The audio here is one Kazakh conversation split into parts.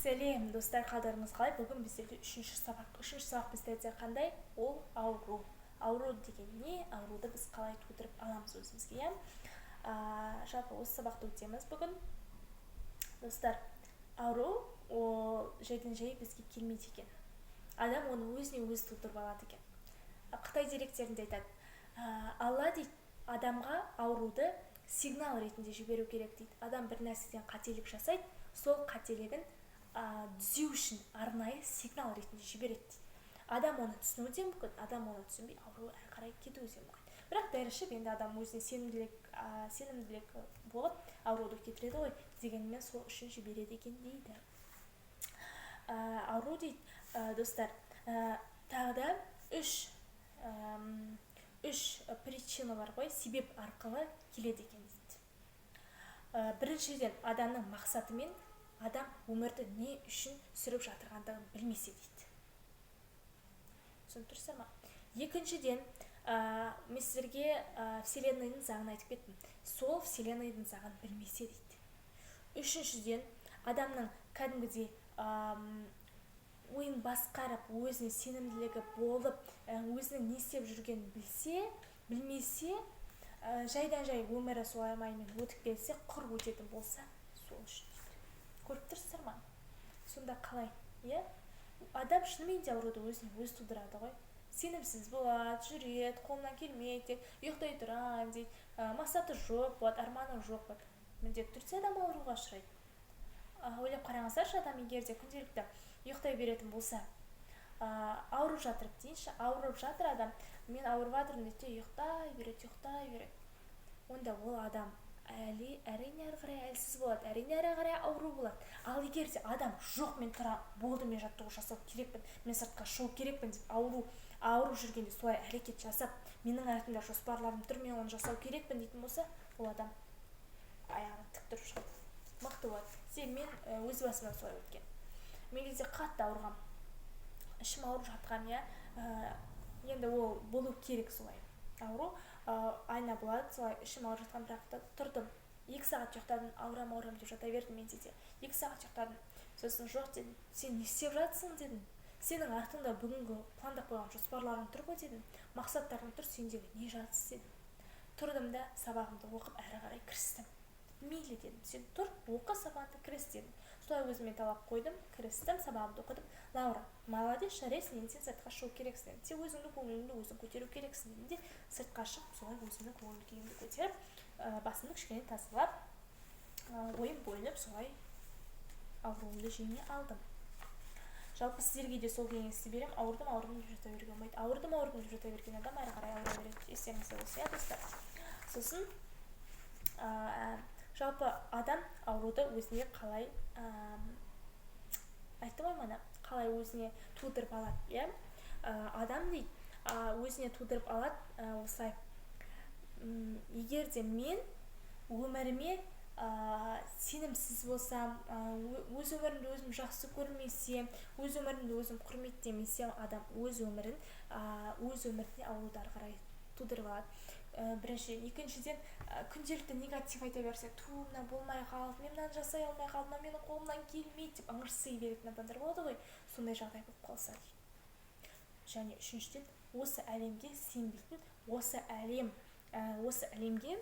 Сәлем, достар, қалдарыңыз қалай? Бүгін біздерде үшінші сабақ. Үшінші сабақ біздерде қандай? Ол ауру. Ауру деген не? Ауруды біз қалай тудырып аламыз өзімізге, иә? Жалпы осы сабақты өтеміз бүгін. Достар, ауру ол жайдан жай бізге келмейді екен. Адам оны өзіне өзі тудырып алады екен. Қытай деректерінде айтады, Алла дейді, адамға ауруды сигнал ретінде жіберу керек дейді. Адам бір нәрседен қателік жасайды, сол қателігін түзеу үшін арнайы сигнал ретінде жібереді дейді. Адам оны түсінуі де мүмкін, адам оны түсінбей, ауру әрі қарай кетуі де мүмкін. Бірақ дәрі ішіп, енді адам өзіне сенімділік болып ауруды кетіреді ғой, дегенмен сол үшін жібереді екен дейді. Ауру дейді, достар, тағы да үш причина бар ғой, себеп арқылы келеді екен дейді. Біріншіден, адамның мақсаты мен адам өмірді не үшін сүріп жатырғандығын білмесе дейді. Түсініп тұрсыздар ма? Екіншіден, мен сіздерге вселенныйдың заңын айтып кеттім. Сол вселенныйдың заңын білмесе дейді. Үшіншіден, адамның кәдімгідей ойын басқарып, өзіне сенімділігі болып, өзінің не істеп жүргенін білсе, білмесе, жайдан жай өмірі солай маймен өтіп келсе, құр өтетін болса, сол үшін дейді. Көріп тұрсыздар ма? Сонда қалай, иә? Адам шынымен де ауруды өзіне өзі тудырады ғой. Сенімсіз болады, жүреді, қолынан келмейді дейді, ұйықтай тұрамын дейді, мақсаты жоқ болады, арманы жоқ болады. Міндетті түрде адам ауруға ұшырайды. Ойлап қараңыздаршы, адам егер де күнделікті ұйықтай беретін болса, ауырып жатыр дейінші, ауырып жатыр адам, мен ауырып жатырмын дейді де ұйықтай береді, ұйықтай береді. Онда ол адам әрине әрі қарай әлсіз болады, әрине әрі қарай ауру болады. Ал егер де адам жоқ, мен тұра болды, мен жаттығу жасау керекпін, мен сыртқа шығу керекпін деп ауырып жүргенде солай әрекет жасап, менің артымда жоспарларым тұр, мен оны жасау керекпін дейтін болса, ол адам аяғын тік тұрып шығады, мықты болады. Себебі мен өз басымнан солай өткен. Мен кезде қатты ауырғам, ішім ауырып жатқам, иә. Енді ол болу керек солай ауру, айна болады солай, ішім ауырып жатқан, бірақ та тұрдым, 2 сағат ұйықтадым, ауырам, ауырам деп жата бердім менде де. 2 сағат ұйықтадым, сосын жоқ дедім, сен не істеп жатсың дедім, сенің артыңда бүгінгі пландап қойған жоспарларың тұр ғой дедім, мақсаттарың тұр, сендегі не жатыс дедім. Тұрдым да сабағымды оқып әрі қарай кірістім. Мейлі дедім, сен тұр, оқы сабағыңды, кіріс дедім. Солай өзіме талап қойдым, кірістім, сабағымды оқыдым. Лаура, молодец, жарайсың, енді сен сыртқа шығу керексің дедім. Сен өзіңнің көңіліңді өзің көтеру керексің дедім де, сыртқа шығып, солай өзімнің көңіл күйімді көтеріп, басымды кішкене тазалап, ойым бөлініп, солай ауруымды жеңе алдым. Жалпы сіздерге де сол кеңесті беремін. Ауырдым, ауырдым деп жата беруге болмайды. Ауырдым, ауырдым деп жата берген адам әрі қарай ауыра береді. Естеріңізде болсын, иә, достар. Сосын, жалпы адам ауруды өзіне қалай, айттым ғой мана, қалай өзіне тудырып алады, иә? Адам дейді, өзіне тудырып алады, осылай. Егер де мен өміріме сенімсіз болсам, өз өмірімді өзім жақсы көрмесем, өз өмірімді өзім құрметтемесем, адам өз өмірін, өз өміріне ауруды ары қарай тудырып алады. Біріншіден, екіншіден, күнделікті негатив айта берсе, ту, мына болмай қалды, мен мынаны жасай алмай қалдым, мынау менің қолымнан келмейді деп ыңырси беретін адамдар болады ғой, сондай жағдай болып қалса дейді. Және үшіншіден, осы әлемге сенбейтін, осы әлемге,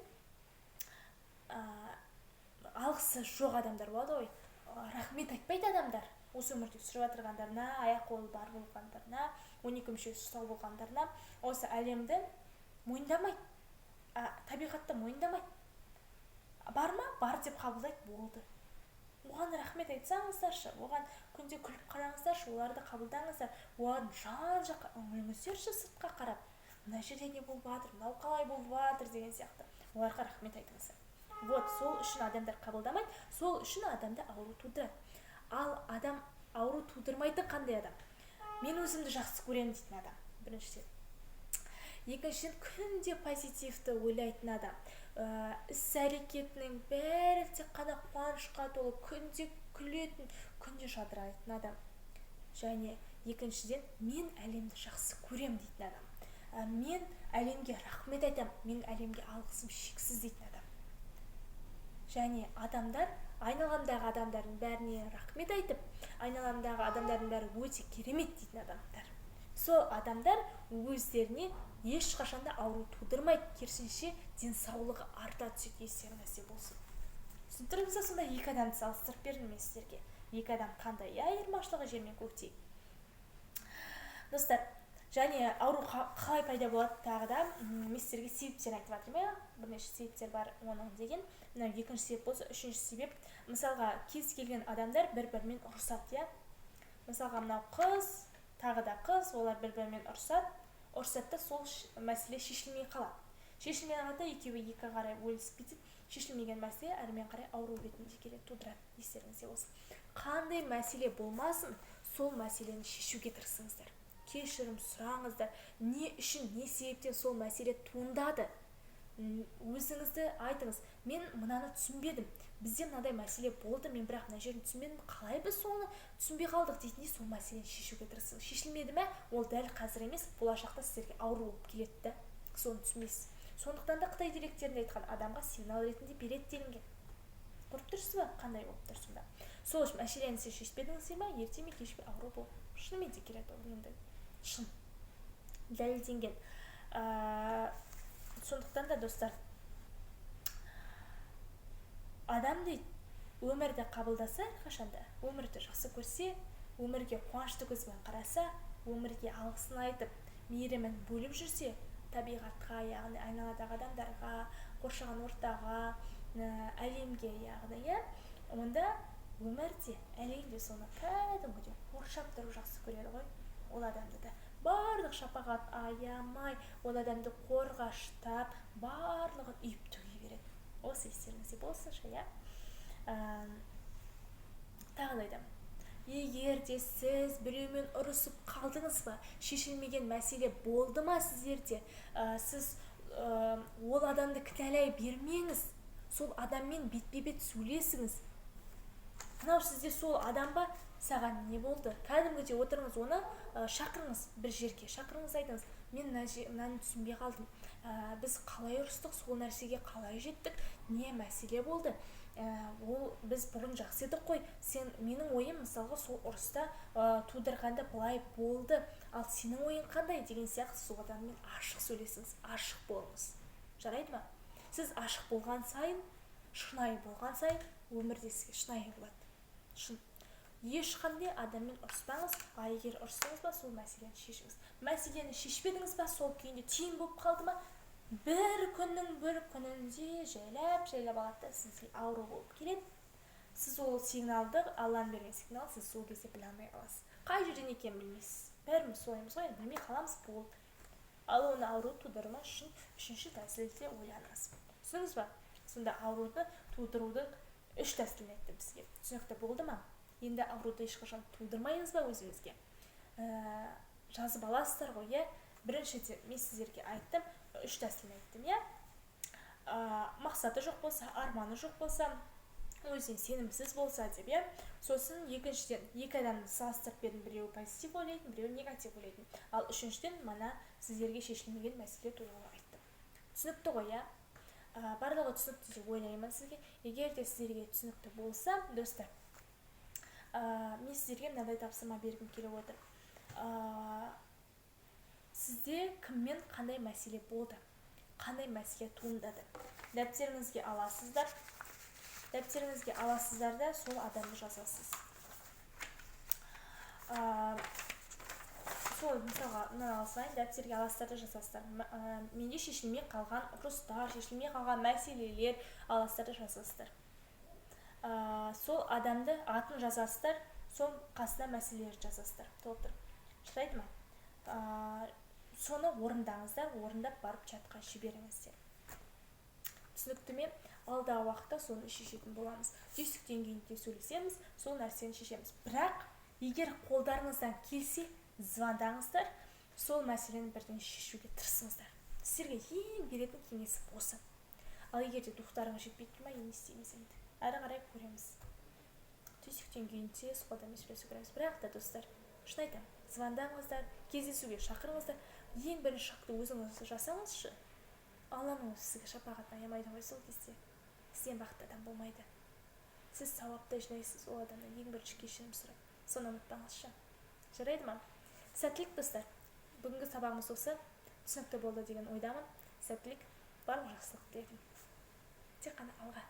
алғысы жоқ адамдар болады ғой, рахмет айтпайды адамдар осы өмірде сүріп жатырғандарына, аяқ қолы бар болғандарына, 12 мүшесі сау болғандарына, осы әлемді мойындамайды, табиғатты мойындамайды. Бар ма? Бар деп қабылдайды, болды. Оған рахмет айтсаңыздаршы, оған күнде күліп қараңыздаршы, оларды қабылдаңыздар, олардың жан жаққа үңіліңіздерші, сыртқа қарап, мына жерде не болып жатыр, мынау қалай болып жатыр деген сияқты, оларға рахмет айтыңыздар. Вот, сол үшін адамдар қабылдамайды, сол үшін адамда ауру тудырады. Ал адам ауру тудырмайтын қандай адам? Мен өзімді жақсы көремін дейтін адам, біріншіден. Екіншіден, күнде позитивті ойлайтын адам. Іс әрекетінің бәрі тек қана қуанышқа толы, күнде күлетін, күнде жадырайтын адам. Және екіншіден, мен әлемді жақсы көремін дейтін адам. Мен әлемге рахмет айтамын, мен әлемге алғысым шексіз дейтін адам. Және адамдар, айналамдағы адамдардың бәріне рахмет айтып, айналамдағы адамдардың бәрі өте керемет дейтін адамдар. Сол адамдар өздеріне ешқашан да ауру тудырмайды, керісінше денсаулығы арта түседі, естеріңізде болсын. Түсініп тұрмыз ба? Сонда екі адамды салыстырып бердім мен сіздерге. Екі адам қандай айырмашылығы жер мен көктей. Достар, және ауру қалай пайда болады тағы да мен сіздерге себептер айтып жатырмын, иә, бірнеше себептер бар оның деген. Мынау екінші себеп болса, үшінші себеп, мысалға, кез келген адамдар бір-бірімен ұрысады, иә. Мысалға, мынау қыз, тағы да қыз, олар бір-бірімен ұрысады, ұрысады да сол мәселе шешілмей қалады. Шешілмей қалады да екеуі екі қарай бөлісіп кетеді. Шешілмеген мәселе әрмен қарай ауру ретінде келеді, тудырады, естеріңізде болсын. Қандай мәселе болмасын, сол мәселені шешуге тырысыңыздар. Кешірім сұраңыздар. Не үшін, не себептен сол мәселе туындады? Өзіңізді айтыңыз. Мен мынаны түсінбедім. Бізде мынадай мәселе болды, мен бірақ мына жерін түсінбедім. Қалай біз соны түсінбей қалдық дейтіндей, сол мәселені шешуге тырысыңыз. Шешілмеді ме? Ол дәл қазір емес, болашақта сіздерге ауру болып келеді да. Соны түсінбейсіз. Сондықтан да Қытай деректерінде айтқан адамға сигнал ретінде береді делінген. Көріп тұрсыз ба, қандай болып тұр сонда? Сол үшін мәселені сіз шешпедіңіз ме, ерте ме кеш пе ауру болып шынымен де келеді ол енді. Шын дәлелденген. Сондықтан да, достар, адам дейді өмірді қабылдаса, әрқашанда өмірді жақсы көрсе, өмірге қуанышты көзбен қараса, өмірге алғысын айтып, мейірімін бөліп жүрсе, табиғатқа, яғни айналадағы адамдарға, қоршаған ортаға, әлемге, яғни, иә, онда өмір де, әлем де соны кәдімгідей қоршап тұрып жақсы көреді ғой. Ол адамды да барлық шапағат аямай, ол адамды қорғаштап, барлығын үйіп төге береді. Осы естеріңізде болсыншы, иә. Тағы да айтамын. Егер де сіз біреумен ұрысып қалдыңыз ба, шешілмеген мәселе болды ма сіздерде, сіз ол адамды кінәлай бермеңіз, сол адаммен бетпе-бет сөйлесіңіз. Мынау сізде сол адам ба, саған не болды? Кәдімгідей отырыңыз, оны шақырыңыз, бір жерге шақырыңыз, айтыңыз, мен мынаны түсінбей қалдым. Біз қалай ұрыстық, сол нәрсеге қалай жеттік, не мәселе болды? Ол біз бұрын жақсы едік қой, сен, менің ойым мысалға сол ұрыста тудырғанда былай болды, ал сенің ойың қандай деген сияқты сол адаммен ашық сөйлесіңіз, ашық болыңыз. Жарайды ма? Сіз ашық болған сайын, шынайы болған сайын өмірде сізге шынайы болады. Шын. Ешқандай адаммен ұрыспаңыз, а егер ұрыстыңыз ба, сол мәселені шешіңіз. Мәселені шешпедіңіз ба, сол күйінде түйін болып қалды ма, бір күннің бір күнінде жайлап жайлап алады да сізге ауру болып келеді. Сіз ол сигналды, Алланың берген сигнал, сіз сол кезде біле алмай қаласыз. Қай жерден екенін білмейсіз. Бәріміз солаймыз ғой, енді білмей қаламыз, болды. Ал оны ауру тудырмас үшін үшінші тәсілде ойланыңыз. Түсіндіңіз ба? Сонда ауруды тудырудың үш тәсілін айттым сізге. Түсінікті болды ма? Енді ауруды ешқашан тудырмаймыз ба өзімізге? Жазып аласыздар ғой, иә? Біріншіден, мен сіздерге айттым, үш тәсілін айттым, иә? Мақсаты жоқ болса, арманы жоқ болса, өзіне сенімсіз болса деп, иә? Сосын екіншіден, екі адамды салыстырып бердім, біреуі позитив ойлайтын, біреуі негатив ойлайтын. Ал үшіншіден, мана сіздерге шешілмеген мәселе туралы айттым. Түсінікті ғой, иә? Барлығы түсінікті деп ойлаймын сізге. Егер де сіздерге түсінікті болса, достар, мен сіздерге мынандай тапсырма бергім келіп отыр. Сізде кіммен қандай мәселе болды? Қандай мәселе туындады? Дәптеріңізге аласыздар. Дәптеріңізге аласыздар да сол адамды жазасыз. Сол мысалға мынаны алсайын, дәптерге аласыздар да жазасыздар. Менде шешілмей қалған ұрыстар, шешілмей қалған мәселелер аласыздар да жазасыздар. Сол адамды атын жазасыздар, сол қасына мәселелерді жазасыздар. Толтырып. Жарайды ма? Соны орындаңыздар, орындап барып чатқа жіберіңіздер. Түсінікті ме? Алдағы уақытта соны шешетін боламыз. Түйсіктен кейін де сөйлесеміз, сол нәрсені шешеміз. Бірақ егер қолдарыңыздан келсе, звондаңыздар, сол мәселені бірден шешуге тырысыңыздар. Сіздерге ең беретін кеңесім осы. Ал егер де духтарыңыз жетпей тұр ма, не істейміз енді? Әрі қарай көреміз. Түйсіктен кейін де сол адаммен сөйлесу көреміз. Бірақ та, достар, шын айтамын, звондаңыздар, кездесуге шақырыңыздар. Ең бірінші шақты өзіңіз жасаңызшы. Алланың өзі сізге шапағатын аямайды ғой сол кезде. Сізден бақытты адам болмайды. Сіз сауапты жинайсыз ол адамнан ең бірінші кешірім сұрап. Соны ұмытпаңызшы, жарайды ма? Сәттілік, достар! Бүгінгі сабағымыз осы, түсінікті болды деген ойдамын. Сәттілік, барлық жақсылық тіледім, тек қана алға!